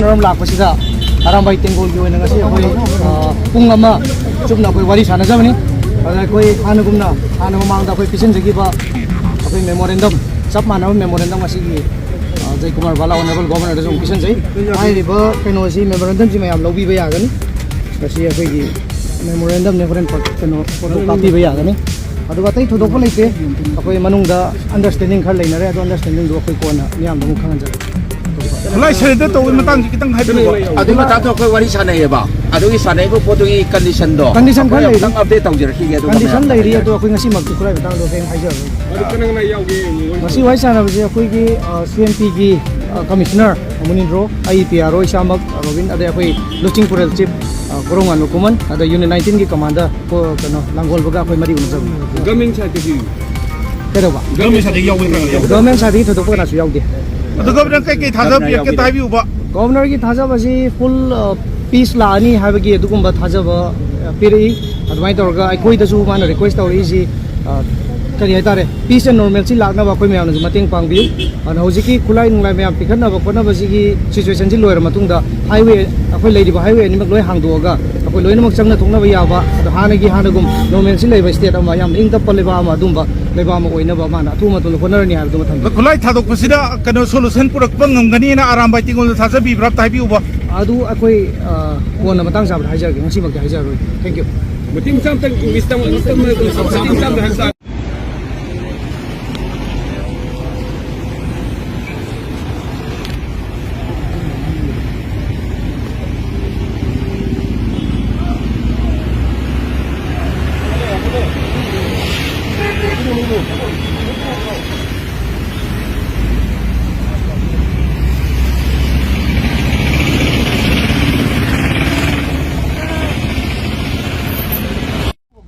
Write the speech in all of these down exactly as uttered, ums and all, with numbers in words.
ꯃꯔꯝ ꯂꯥꯛꯄꯁꯤꯗ ꯑꯔꯥꯝꯕꯥꯏ ꯇꯦꯡꯒꯣꯜꯒꯤ ꯑꯣꯏꯅ ꯉꯁꯤ ꯑꯩꯈꯣꯏ, ꯑ, ꯄꯨꯡ ꯑꯃ ꯆꯨꯞꯅ ꯑꯩꯈꯣꯏ ꯋꯥꯔꯤ ꯁꯥꯟꯅꯖꯕꯅꯤ꯫ ꯑꯗ ꯑꯩꯈꯣꯏ ꯍꯥꯟꯅꯒꯨꯝꯅ, ꯍꯥꯟꯅ ꯃꯃꯥꯡꯗ ꯑꯩꯈꯣꯏ ꯄꯤꯁꯤꯟꯖꯈꯤꯕ ꯑꯩꯈꯣꯏ ꯃꯦꯃꯣꯔꯦꯟꯗꯝ, ꯆꯞ ꯃꯥꯟꯅꯕ ꯃꯦꯃꯣꯔꯦꯟꯗꯝ ꯉꯁꯤꯒꯤ, ꯑ, ꯖꯌꯀꯨꯃꯥꯔ ꯕꯥꯂꯥ ꯑꯣꯅꯔꯦꯕꯜ ꯒꯣꯚꯔꯅꯔꯗꯁꯨ ꯑꯃꯨꯛ ꯄꯤꯁꯤꯟꯖꯩ꯫ ꯍꯥꯏꯔꯤꯕ ꯀꯩꯅꯣꯁꯤ, ꯃꯦꯃꯣꯔꯦꯟꯗꯝꯁꯤ ꯃꯌꯥꯝ ꯂꯧꯕꯤꯕ ꯌꯥꯒꯅꯤ꯫ ꯃꯁꯤ ꯑꯩꯈꯣꯏꯒꯤ ꯃꯦꯃꯣꯔꯦꯟꯗꯝꯅꯦ, ꯍꯣꯔꯦꯟ ꯐꯣ-, ꯀꯩꯅꯣ, ꯐꯣꯇꯣ ꯀꯥꯞꯄꯤꯕ ꯌꯥꯒꯅꯤ꯫ ꯑꯗꯨꯒ ꯑꯇꯩ ꯊꯣꯏꯗꯣꯛꯄ ꯂꯩꯇꯦ꯫ ꯑꯩꯈꯣꯏ ꯃꯅꯨꯡꯗ ꯑꯟꯗꯔꯁ꯭ꯇꯦꯟꯗꯤꯡ ꯈꯔ ꯂꯩꯅꯔꯦ, ꯑꯗꯣ ꯑꯟꯗꯔꯁ꯭ꯇꯦꯟꯗꯤꯡꯗꯣ ꯑꯩꯈꯣꯏ ꯀꯣꯟꯅ ꯃꯤꯌꯥꯝꯗ ꯑꯃꯨꯛ ꯈꯪꯍꯟꯖꯔꯛꯀꯦ꯫ ꯈꯨꯠꯂꯥꯏ ꯁꯔꯦꯟꯗꯔ ꯇꯧꯕꯒꯤ ꯃꯇꯥꯡꯁꯤ ꯈꯤꯇꯪ ꯍꯥꯏꯕꯤꯌꯨꯕ꯫ ꯑꯗꯨꯒꯤ ꯃꯇꯥꯡꯗ ꯑꯩꯈꯣꯏ ꯋꯥꯔꯤ ꯁꯥꯟꯅꯩꯌꯦꯕ꯫ ꯑꯗꯨꯒꯤ ꯁꯥꯟꯅꯩꯕ ꯄꯣꯠꯇꯨꯒꯤ ꯀꯟꯗꯤꯁꯟꯗꯣ ꯀꯟꯗꯤꯁꯟ ꯈꯔ ꯑꯩꯈꯣꯏ ꯂꯩꯔꯤ꯫ ꯑꯃꯨꯛꯇꯪ ꯑꯞꯗꯦꯠ ꯇꯧꯖꯔꯛꯈꯤꯒꯦ, ꯑꯗꯨꯒ ꯀꯟꯗꯤꯁꯟ ꯃꯌꯥꯝꯗ ꯂꯩꯔꯤ, ꯍꯥꯏꯖꯔꯛꯀꯦ꯫ ꯑꯗꯣ ꯑꯩꯈꯣꯏ ꯉꯁꯤꯃꯛꯇꯤ ꯈꯨꯠꯂꯥꯏ ꯃꯇꯥꯡꯗꯣ ꯀꯔꯤꯝ ꯍꯥꯏꯖꯔꯔꯣꯏ꯫ ꯑꯗꯨ ꯀꯅꯥ ꯀꯅꯥ ꯌꯥꯎꯒꯦ? ꯉꯁꯤ ꯋꯥꯔꯤ ꯁꯥꯟꯅꯕꯁꯦ ꯑꯩꯈꯣꯏꯒꯤ, ꯑ, ꯁꯤ ꯑꯦꯝ ꯄꯤꯒꯤ, ꯑ, ꯀꯃꯤꯁꯅꯔ ꯃꯨꯅꯤꯟꯗ꯭ꯔꯣ, ꯑꯩ ꯄꯤ ꯑꯥꯔ ꯑꯣ ꯏꯁꯥꯃꯛ ꯔꯣꯕꯤꯟ, ꯑꯗꯩ ꯑꯩꯈꯣꯏ ꯂꯨꯆꯤꯡ ꯄꯨꯔꯦꯜ ꯆꯤꯐ, ꯑ, ꯀꯣꯔꯣꯝꯉꯥꯟꯕ ꯈꯨꯃꯟ, ꯑꯗ ꯌꯨꯅꯤꯠ ꯅꯥꯏꯟꯇꯤꯟꯒꯤ ꯀꯃꯥꯟꯗꯔ ꯀꯣ-, ꯀꯩꯅꯣ, ꯂꯥꯡꯒꯣꯜꯕꯒ ꯑꯩꯈꯣꯏ ꯃꯔꯤ ꯎꯅꯖꯕꯅꯤ꯫ ꯒꯚꯔꯟꯃꯦꯟꯠ ꯁꯥꯏꯠꯇꯒꯤ? ꯀꯩꯗꯧꯕ? ꯒꯚꯔꯟꯃꯦꯟꯠ ꯁꯥꯏꯠꯇꯒꯤ ꯌꯥꯎꯕ ꯅꯠꯇ꯭ꯔꯣ? ꯒꯚꯔꯟꯃꯦꯟꯠ ꯁꯥꯏꯠꯇꯒꯤ ꯊꯣꯏꯗꯣꯛꯄ ꯀꯅꯥꯁꯨ ꯌꯥꯎꯗꯦ꯫ ꯑꯗꯣ ꯒꯚꯔꯅꯔ ꯀꯩꯀꯩ ꯊꯥꯖꯕ ꯄꯤꯔꯛꯀꯦ ꯍꯥꯏꯕꯤꯌꯨꯕ? ꯒꯚꯔꯅꯔꯒꯤ ꯊꯥꯖꯕꯁꯤ ꯐꯨꯜ, ꯑ, ꯄꯤꯁ ꯂꯥꯛꯑꯅꯤ ꯍꯥꯏꯕꯒꯤ ꯑꯗꯨꯒꯨꯝꯕ ꯊꯥꯖꯕ, ꯑ, ꯄꯤꯔꯛꯏ꯫ ꯑꯗꯨꯃꯥꯏꯅ ꯇꯧꯔꯒ ꯑꯩꯈꯣꯏꯗꯁꯨ ꯃꯥꯅ ꯔꯤꯀ꯭ꯋꯦꯁ ꯇꯧꯔꯛꯏꯁꯤ, ꯑ, ꯀꯔꯤ ꯍꯥꯏꯇꯥꯔꯦ, ꯄꯤꯁ ꯑꯦꯟ ꯅꯣꯔꯃꯦꯜꯁꯤ ꯂꯥꯛꯅꯕ ꯑꯩꯈꯣꯏ ꯃꯌꯥꯝꯅꯁꯨ ꯃꯇꯦꯡ ꯄꯥꯡꯕꯤꯌꯨ꯫ ꯑꯗꯨꯅ ꯍꯧꯖꯤꯛꯀꯤ ꯈꯨꯠꯂꯥꯏ ꯅꯨꯡꯂꯥꯏ ꯃꯌꯥꯝ ꯄꯤꯈꯠꯅꯕ ꯈꯣꯠꯅꯕꯁꯤꯒꯤ ꯁꯤꯆꯨꯋꯦꯁꯟꯁꯤ ꯂꯣꯏꯔ ꯃꯇꯨꯡꯗ ꯍꯥꯏꯋꯦ, ꯑꯩꯈꯣꯏ ꯂꯩꯔꯤꯕ ꯍꯥꯏꯋꯦ ꯑꯅꯤꯃꯛ ꯂꯣꯏ ꯍꯥꯡꯗꯣꯛꯑꯒ ꯑꯩꯈꯣꯏ ꯂꯣꯏꯅꯃꯛ ꯆꯪꯅ ꯊꯣꯛꯅꯕ ꯌꯥꯕ, ꯑꯗꯣ ꯍꯥꯟꯅꯒꯤ ꯍꯥꯟꯅꯒꯨꯝ ꯅꯣꯔꯃꯦꯜꯁꯤ ꯂꯩꯕ ꯁ꯭ꯇꯦꯠ ꯑꯃ, ꯌꯥꯝꯅ ꯏꯪ ꯇꯞꯄ ꯂꯩꯕꯥꯛ ꯑꯃ, ꯑꯗꯨꯝꯕ ꯂꯩꯕꯥꯛ ꯑꯃ ꯑꯣꯏꯅꯕ ꯃꯥꯅ ꯑꯊꯨꯕ ꯃꯇꯝꯗ ꯍꯣꯠꯅꯔꯅꯤ ꯍꯥꯏꯕꯗꯨꯃ ꯊꯝꯖꯒꯦ꯫ ꯈꯨꯠꯂꯥꯏ ꯊꯥꯗꯣꯛꯄꯁꯤꯗ ꯀꯩꯅꯣ ꯁꯣꯂꯨꯁꯟ ꯄꯨꯔꯛꯄ ꯉꯝꯒꯅꯤꯅ ꯑꯔꯥꯝꯕꯥꯏ ꯇꯦꯡꯒꯣꯜꯗ ꯊꯥꯖꯕꯤꯕ꯭ꯔꯥ ꯑꯝꯇ ꯍꯥꯏꯕꯤꯌꯨꯕ꯫ ꯑꯗꯨ ꯑꯩꯈꯣꯏ, ꯑ, ꯀꯣꯟꯅ ꯃꯇꯥꯡ ꯆꯥꯕꯗ ꯍꯥꯏꯖꯔꯒꯦ, ꯉꯁꯤꯃꯛꯇꯤ ꯍꯥꯏꯖꯔꯔꯣꯏ꯫ Thank you꯫ ꯃꯇꯦꯛ ꯃꯆꯥ ꯑꯝꯇꯪ, ꯏꯪꯂꯤꯁꯇ ꯑꯃ, ꯃꯇꯦꯛ ꯃꯆꯥ ꯑꯝꯇ ꯍꯥꯏꯕ ꯇꯥꯔꯦ꯫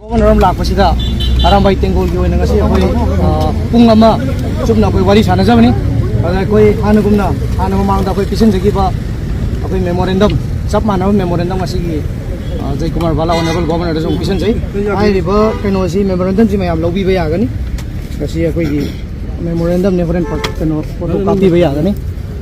ꯒꯣꯚꯔꯅꯔ ꯑꯃ ꯂꯥꯛꯄꯁꯤꯗ ꯑꯔꯥꯝꯕꯥꯏ ꯇꯦꯡꯒꯣꯜꯒꯤ ꯑꯣꯏꯅ ꯉꯁꯤ ꯑꯩꯈꯣꯏ, ꯑ, ꯄꯨꯡ ꯑꯃ ꯆꯨꯞꯅ ꯑꯩꯈꯣꯏ ꯋꯥꯔꯤ ꯁꯥꯟꯅꯖꯕꯅꯤ꯫ ꯑꯗ ꯑꯩꯈꯣꯏ ꯍꯥꯟꯅꯒꯨꯝꯅ, ꯍꯥꯟꯅ ꯃꯃꯥꯡꯗ ꯑꯩꯈꯣꯏ ꯄꯤꯁꯤꯟꯖꯈꯤꯕ ꯑꯩꯈꯣꯏ ꯃꯦꯃꯣꯔꯦꯟꯗꯝ, ꯆꯞ ꯃꯥꯟꯅꯕ ꯃꯦꯃꯣꯔꯦꯟꯗꯝ ꯉꯁꯤꯒꯤ, ꯑ, ꯖꯌꯀꯨꯃꯥꯔ ꯕꯥꯂꯥ ꯑꯣꯅꯔꯦꯕꯜ ꯒꯣꯚꯔꯅꯔꯗꯁꯨ ꯑꯃꯨꯛ ꯄꯤꯁꯤꯟꯖꯩ꯫ ꯍꯥꯏꯔꯤꯕ ꯀꯩꯅꯣꯁꯤ, ꯃꯦꯃꯣꯔꯦꯟꯗꯝꯁꯤ ꯃꯌꯥꯝ ꯂꯧꯕꯤꯕ ꯌꯥꯒꯅꯤ꯫ ꯉꯁꯤ ꯑꯩꯈꯣꯏꯒꯤ ꯃꯦꯃꯣꯔꯦꯟꯗꯝꯅꯦ, ꯍꯣꯔꯦꯟ ꯐꯣ-, ꯀꯩꯅꯣ, ꯐꯣꯇꯣ ꯀꯥꯞꯄꯤꯕ ꯌꯥꯒꯅꯤ꯫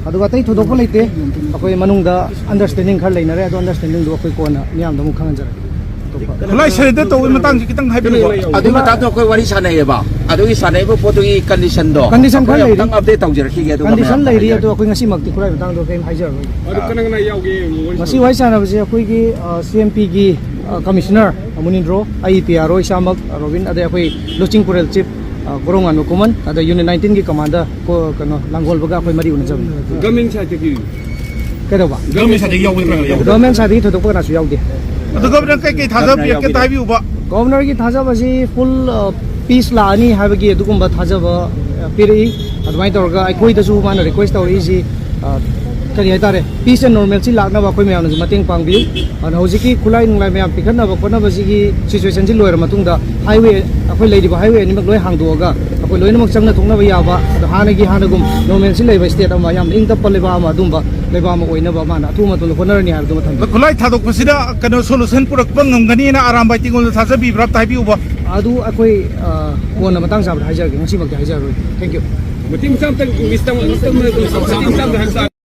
ꯑꯗꯨꯒ ꯑꯇꯩ ꯊꯣꯏꯗꯣꯛꯄ ꯂꯩꯇꯦ꯫ ꯑꯩꯈꯣꯏ ꯃꯅꯨꯡꯗ ꯑꯟꯗꯔꯁ꯭ꯇꯦꯟꯗꯤꯡ ꯈꯔ ꯂꯩꯅꯔꯦ, ꯑꯗꯣ ꯑꯟꯗꯔꯁ꯭ꯇꯦꯟꯗꯤꯡꯗꯨ ꯑꯩꯈꯣꯏ ꯀꯣꯟꯅ ꯃꯤꯌꯥꯝꯗ ꯑꯃꯨꯛ ꯈꯪꯍꯟꯖꯔꯛꯀꯦ꯫ ꯑꯇꯣꯞꯄ ꯈꯨꯠꯂꯥꯏ ꯁꯔꯦꯟꯗꯔ ꯇꯧꯕꯒꯤ ꯃꯇꯥꯡꯁꯤ ꯈꯤꯇꯪ ꯍꯥꯏꯕꯤꯔꯛꯑꯣ꯫ ꯑꯗꯨꯒꯤ ꯃꯇꯥꯡꯗ ꯑꯩꯈꯣꯏ ꯋꯥꯔꯤ ꯁꯥꯟꯅꯩꯌꯦꯕ꯫ ꯑꯗꯨꯒꯤ ꯁꯥꯟꯅꯔꯤꯕ ꯄꯣꯠꯇꯨꯒꯤ ꯀꯟꯗꯤꯁꯟꯗꯣ ꯀꯟꯗꯤꯁꯟ ꯈꯔ ꯑꯩꯈꯣꯏ ꯂꯩꯔꯤ꯫ ꯑꯃꯨꯛꯇꯪ ꯑꯞꯗꯦꯠ ꯇꯧꯖꯔꯛꯈꯤꯒꯦ, ꯑꯗꯨꯒ ꯀꯟꯗꯤꯁꯟ ꯃꯌꯥꯝꯗ ꯂꯩꯔꯤ, ꯍꯥꯏꯖꯔꯛꯀꯦ꯫ ꯑꯗꯣ ꯑꯩꯈꯣꯏ ꯉꯁꯤꯃꯛꯇꯤ ꯈꯨꯠꯂꯥꯏ ꯃꯇꯥꯡꯗꯣ ꯀꯔꯤꯝ ꯍꯥꯏꯖꯔꯔꯣꯏ꯫ ꯑꯗꯨ ꯀꯅꯥ ꯀꯅꯥ ꯌꯥꯎꯒꯦ? ꯉꯁꯤ ꯋꯥꯔꯤ ꯁꯥꯟꯅꯕꯁꯦ ꯑꯩꯈꯣꯏꯒꯤ, ꯑ, ꯁꯤ ꯑꯦꯝ ꯄꯤꯒꯤ, ꯑ, ꯀꯃꯤꯁꯅꯔ ꯃꯨꯅꯤꯟꯗ꯭ꯔꯣ, ꯑꯩ ꯄꯤ ꯑꯥꯔ ꯑꯣ ꯏꯁꯥꯃꯛ, ꯑ, ꯔꯣꯕꯤꯟ, ꯑꯗꯩ ꯑꯩꯈꯣꯏ ꯂꯨꯆꯤꯡ ꯄꯨꯔꯦꯜ ꯆꯤꯐ, ꯑ, ꯒꯣꯔꯣꯡꯉꯥꯟꯕ ꯈꯨꯃꯟ, ꯑꯗ ꯌꯨꯅꯤꯠ ꯅꯥꯏꯟꯇꯤꯟꯒꯤ ꯀꯃꯥꯟꯗꯔ ꯀꯣ-, ꯀꯩꯅꯣ, ꯂꯥꯡꯒꯣꯜꯕꯒ ꯑꯩꯈꯣꯏ ꯃꯔꯤ ꯎꯅꯖꯕꯅꯤ꯫ ꯒꯚꯔꯟꯃꯦꯟ ꯁꯥꯏꯠꯇꯒꯤ? ꯀꯩꯗꯧꯕ? ꯒꯚꯔꯟꯃꯦꯟ ꯁꯥꯏꯠꯇꯒꯤ ꯌꯥꯎꯕ ꯅꯠꯇ꯭ꯔꯣ? ꯒꯚꯔꯟꯃꯦꯟ ꯁꯥꯏꯠꯇꯒꯤ ꯊꯣꯏꯗꯣꯛꯄ ꯀꯅꯥꯁꯨ ꯌꯥꯎꯗꯦ꯫ ꯑꯗꯣ ꯒꯚꯔꯟꯅꯔ ꯀꯩꯀꯩ ꯊꯥꯖꯕ ꯄꯤꯔꯛꯀꯦ ꯑꯝꯇ ꯍꯥꯏꯕꯤꯌꯨꯕ꯫ ꯒꯚꯔꯟꯅꯔꯒꯤ ꯊꯥꯖꯕꯁꯤ ꯐꯨꯜ, ꯑ, ꯄꯤꯁ ꯂꯥꯛꯑꯅꯤ ꯍꯥꯏꯕꯒꯤ ꯑꯗꯨꯒꯨꯝꯕ ꯊꯥꯖꯕ, ꯑ, ꯄꯤꯔꯛꯏ꯫ ꯑꯗꯨꯃꯥꯏꯅ ꯇꯧꯔꯒ ꯑꯩꯈꯣꯏꯗꯁꯨ ꯃꯥꯅ ꯔꯤꯀ꯭ꯋꯦꯁ ꯇꯧꯔꯛꯏꯁꯤ, ꯑ, ꯀꯔꯤ ꯍꯥꯏꯇꯥꯔꯦ, ꯄꯤꯁ ꯑꯦꯟ ꯅꯣꯔꯃꯦꯜꯁꯤ ꯂꯥꯛꯅꯕ ꯑꯩꯈꯣꯏ ꯃꯌꯥꯝꯅꯁꯨ ꯃꯇꯦꯡ ꯄꯥꯡꯕꯤꯌꯨ꯫ ꯑꯗꯨꯅ ꯍꯧꯖꯤꯛꯀꯤ ꯈꯨꯠꯂꯥꯏ ꯅꯨꯡꯂꯥꯏ ꯃꯌꯥꯝ ꯄꯤꯈꯠꯅꯕ ꯈꯣꯠꯅꯕꯁꯤꯒꯤ ꯁꯤꯆꯨꯋꯦꯁꯟꯁꯤ ꯂꯣꯏꯔ ꯃꯇꯨꯡꯗ ꯍꯥꯏꯋꯦ, ꯑꯩꯈꯣꯏ ꯂꯩꯔꯤꯕ ꯍꯥꯏꯋꯦ ꯑꯅꯤꯃꯛ ꯂꯣꯏ ꯍꯥꯡꯗꯣꯛꯑꯒ ꯑꯩꯈꯣꯏ ꯂꯣꯏꯅꯃꯛ ꯆꯪꯅ ꯊꯣꯛꯅꯕ ꯌꯥꯕ, ꯑꯗꯣ ꯍꯥꯟꯅꯒꯤ ꯍꯥꯟꯅꯒꯨꯝ ꯅꯣꯔꯃꯦꯜꯁꯤ ꯂꯩꯕ ꯁ꯭ꯇꯦꯠ ꯑꯃ, ꯌꯥꯝꯅ ꯏꯪ ꯇꯞꯄ ꯂꯩꯕꯥꯛ ꯑꯃ, ꯑꯗꯨꯝꯕ ꯂꯩꯕꯥꯛ ꯑꯃ ꯑꯣꯏꯅꯕ ꯃꯥꯅ ꯑꯊꯨꯕ ꯃꯇꯝꯗ ꯍꯣꯠꯅꯔꯅꯤ ꯍꯥꯏꯕꯗꯨꯃ ꯊꯝꯖꯒꯦ꯫ ꯈꯨꯠꯂꯥꯏ ꯊꯥꯗꯣꯛꯄꯁꯤꯗ ꯀꯩꯅꯣ ꯁꯣꯂꯨꯁꯟ ꯄꯨꯔꯛꯄ ꯉꯝꯒꯅꯤꯅ ꯑꯔꯥꯝꯕꯥꯏ ꯇꯤꯡꯒꯣꯜꯗ ꯊꯥꯖꯕꯤꯕ꯭ꯔꯥ ꯑꯝꯇ ꯍꯥꯏꯕꯤꯌꯨꯕ꯫ ꯑꯗꯨ ꯑꯩꯈꯣꯏ, ꯑ, ꯀꯣꯟꯅ ꯃꯇꯥꯡ ꯆꯥꯕꯗ ꯍꯥꯏꯖꯔꯒꯦ, ꯉꯁꯤꯃꯛꯇꯤ ꯍꯥꯏꯖꯔꯔꯣꯏ꯫ Thank you꯫ ꯃꯇꯦꯡ ꯃꯆꯥ ꯑꯝꯇꯪ ꯃꯤꯁ ꯇꯧ-, ꯃꯇꯦꯡ ꯃꯆꯥ ꯑꯝꯇ ꯍꯥꯏꯕꯤꯌꯨ꯫